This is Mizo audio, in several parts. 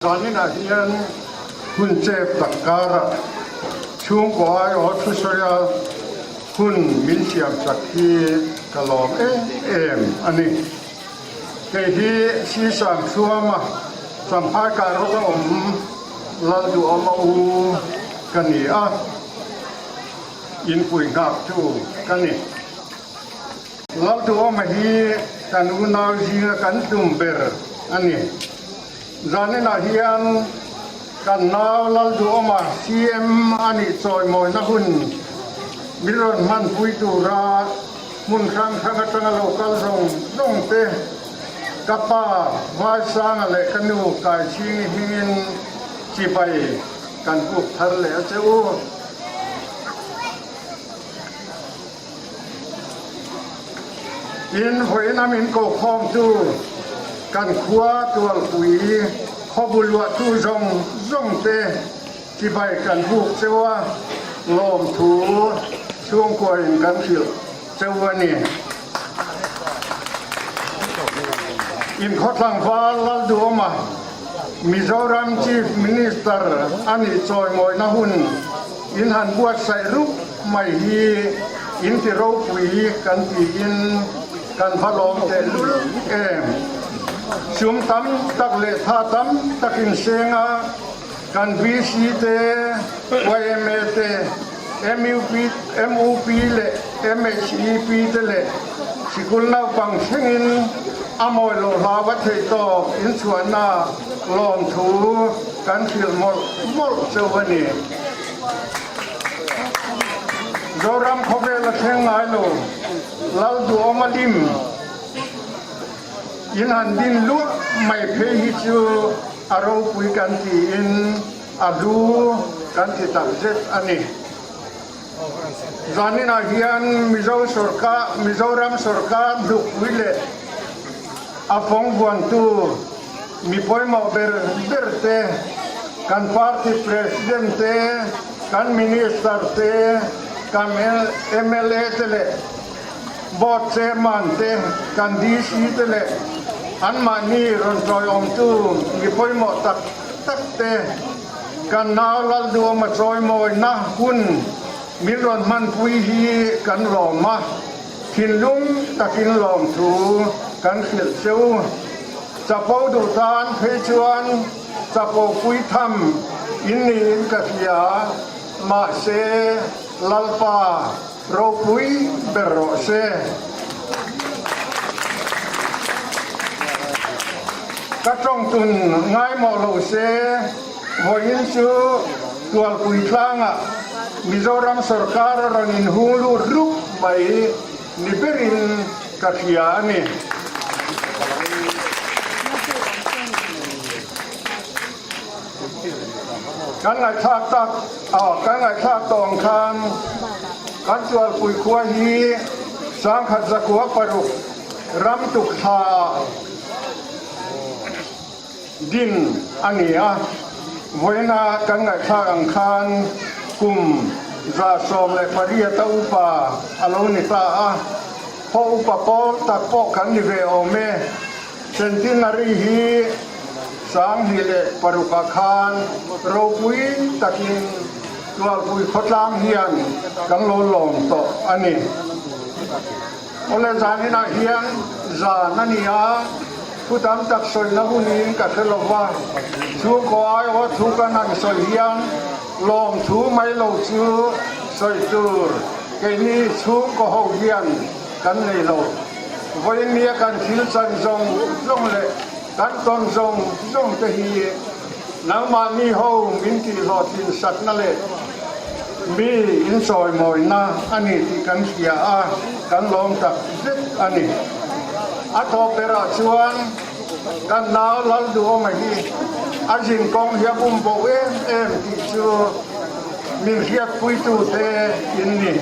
Zaninah hian hun chep tak karah chhungkaw aiawh thusawi-a hun min siamsak hi ka lawm em em a ni. Kei hi Sisang Thuama Champhai Kairawk a awm Lalduhawma u ka ni a, inpui nghaktu ka ni. Lalduhawma hi kan unau zinga kan tum ber a ni. Zaninah hian kan nau Lalduhawma CM a nih chawimawina hun min rawn hmanpui tura hmun hrang hrang atanga lo kal zawng zawng te ka pa Vaisanga leh ka nu Kaichhingi hmingin chibai kan kuk thar leh a che u. Tin, vawiin a min kokhawmtu kan khua tualpui khawbu luahtu zawng zawng te chibai kan buk cheu a, lawmthu chhungkuain kan hrilh cheu a ni. Inkhawtlangval Lalduhawma Mizoram Chief Minister a nih chawimawina hun in han buatsaih rup mai hi in ti ropui kan tiin kan va lawm tehlul em. Sum tam tak leh tha tam takin senga kan VC te, yma te, MUP, MUP leh MHEP te leh sikul naupang thlengin a mawi loh hlau a theih tawk inchhuahna lawmthu kan hrilh mawlh mawlh chauh a ni. Zoram khawvel a thleng ngai lo, Lalduhawma lim in han din luah mai phei hi chu a ropui kan tiin a hlu kan ti takzet a ni. Zaninah hian Mizo sawrkar, Mizoram sawrkar hlukpui leh a fawng vuantu mi pawimawh ber ber te, kan party president te, kan minister te, kan mla te leh board chairman te, kan DC te leh anmahni rawn tawiawmtu mi pawimawh tak tak te, Kan nau Lalduama chawimawina hun min rawn hmanpui hi kan lawm a, thinlung takin lawmthu kan hrilh che u. Chapo duh tan phei chuan chapo pui tham in niin ka hria, mahse Lalpa ropui ber rawh se. Ka tawngtun ngaimawh lo se, vawiin chu Tualpui tlangah Mizoram sorkar a rawn inhung lut rup mai ni berin ka hria a ni. Kan ngaihthlak tak aw kan ngaihthlak tawh ang khan kan Tualpui khua hi Sangkhat zakua paruk ram tuk thla ah din a ni a, vawiina kan ngaihthlak ang khan kum 18 a upa a lo ni ta a, khaw upa pawl tak pawh kan ni ve awm e. Centenary hi 2006 ah khan ropui takin Tualpui khawtlang hian kan lo lawm tawh a ni. Awle zaninah hian zan a ni a, thu tam tak sawina hunin ka hre lo va, chhungkaw aiawh thu kan han sawi hian lawmthu mai lo chu sawi tur keini chhungkaw ho hian kan nei lo. Vawinia kan thil chan zawng zawng leh kan tawn zawng zawng te hi nangmahni ho min tihhlawhtlin sakna leh mi inchawimawina a ni tih kan hria a, kan lawm tak zet a ni. A tawp berah chuan kan nau Lalduhawma hi a zinkawng hi a bumbo em em tih chu min hriatpuitute in ni.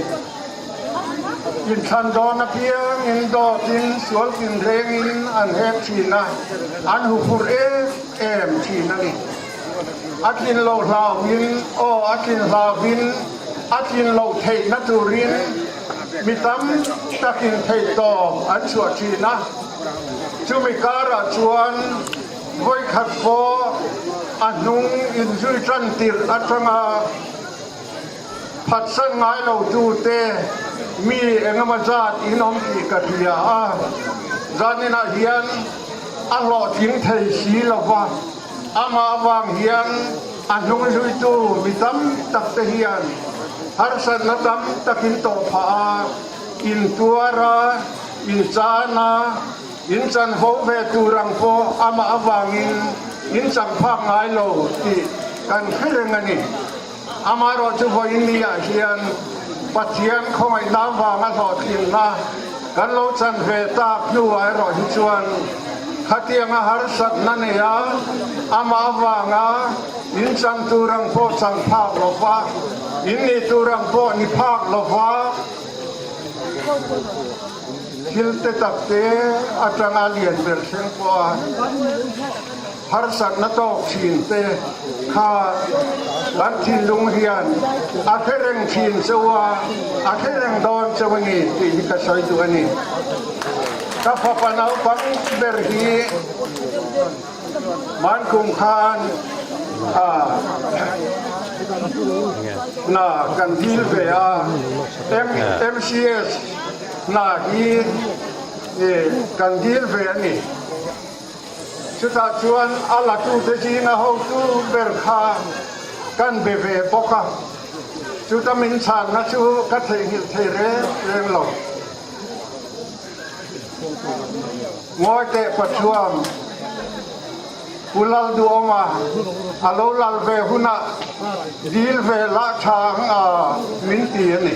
Inthlan dawn apiangin dawtin sual tinrengin an hek thin a, an huphurh em em thin a ni. A tlin loh hlauhin, aw a tlin hlauhin, a tlin loh theihna turin mi tam takin theihtawp an chhuah thin a. Chumi karah chuan vawikhat pawh. a hnung inzui tan tirh atanga phatsan ngai lo tute mi engemaw zat in awm tih ka hria a, zaninah hian a hlawhtling thei si lova, amah avang hian a hnung zuitu mi tam tak te hian harsatna tam takin tawh phah a, intuar a, inchan a, In chanvo ve tur ang pawh amah avangin in chang phak ngai lo tih kan hre reng a ni. Amaherawhchu vawiin ni ah hian Pathian khawngaihna avanga hlawhtlinna kan lo chan ve tak hnuah erawh hi chuan khatianga harsatna neia amah avanga in chan tur ang pawh chang phak lova, in nih tur ang pawh ni phak lova, Thil te tak te atanga lian ber thleng pawha harsatna tawk thin te kha kan thinlung hian a hre reng thin cheu a, a hre reng dawn cheu a ni tih hi ka sawi duh a ni. Ka fapa naupang ber hi Hmankum khan hna kan dil ve a, MCS hna hi kan dil ve a ni. Chutah chuan a latute zinga hotu ber kha kan be ve bawk a, chuta min chhanna chu ka theihnghilh thei reng reng lo. Ngawi teh Pathuam, Pu Lalduhawma a lo lal ve hunah dil ve lah tha ang a min ti a ni.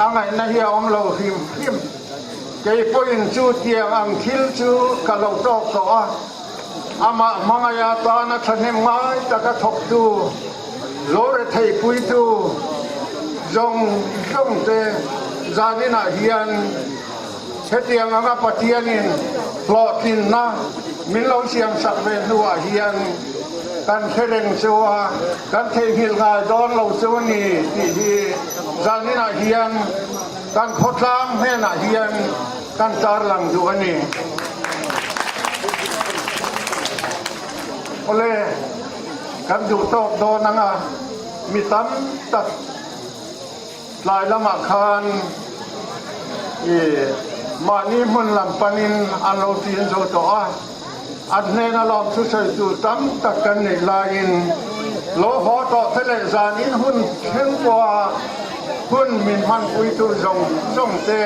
A ngaihna hi a awm lo hrim hrim. Kei pawhin chu tiang ang thil chu ka lo tawk tawh a, amah hmangaih atana thahnem ngai taka thawktu, Lo retheipuitu zawng zawngte zaninah hian hetiang anga Pathianin hlawhtlinna min lo siamsak ve hnuah hian kan hre reng chu a, kan theihnghilh ngai dawn lo chu a ni tih hi zaninah hian kan khawtlang hnenah hian kan tarlang duh a ni. Awle. Kan duh tawk dawn ang a, mi tam tak tlai lamah khan i mahni hmun lam panin an lo tin zo tawh a, an hnena lawm thusawi tur tam tak kan neih laiin lo haw tawh te leh zanin hun thleng pawha hun min hmanpui tur zawng zawng te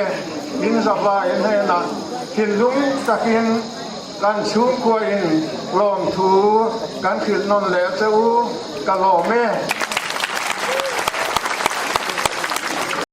in zavai hnenah thinlung takin Kan chhungkua in lawmthu kan hrilh nawn leh che u, ka lawm e.